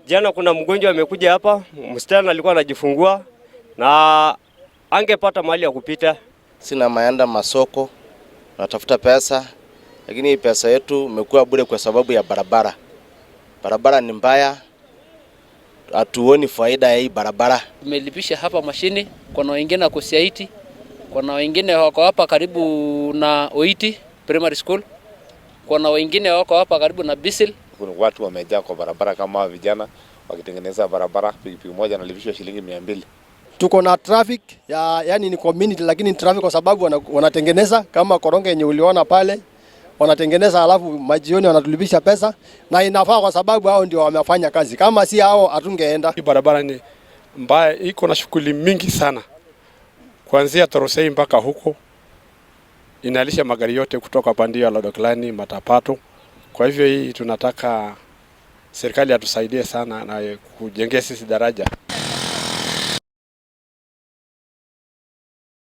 Jana kuna mgonjwa amekuja hapa, msichana alikuwa anajifungua na angepata mahali ya kupita. Sina maenda masoko, natafuta pesa, lakini hii pesa yetu imekuwa bure kwa sababu ya barabara. Barabara ni mbaya, hatuoni faida ya hii barabara. Tumelipisha hapa mashini, kuna wengine wako Siaiti, kuna wengine wako hapa karibu na Oiti Primary School, kuna wengine wako hapa karibu na Bisil. Kuna watu wamejaa kwa barabara kama vijana wakitengeneza barabara, pikipiki moja analipishwa shilingi 200. Tuko na traffic ya, yani ni community lakini traffic kwa sababu wanatengeneza kama koronge yenye uliona pale wanatengeneza, alafu majioni wanatulipisha pesa, na inafaa kwa sababu hao ndio wamefanya kazi. Kama si hao hatungeenda. Hii barabara ni mbaya, iko na shughuli mingi sana, kuanzia Torosei mpaka huko, inalisha magari yote kutoka pande ya Lodoklani, Matapato. Kwa hivyo hii tunataka serikali atusaidie sana na kujengea sisi daraja.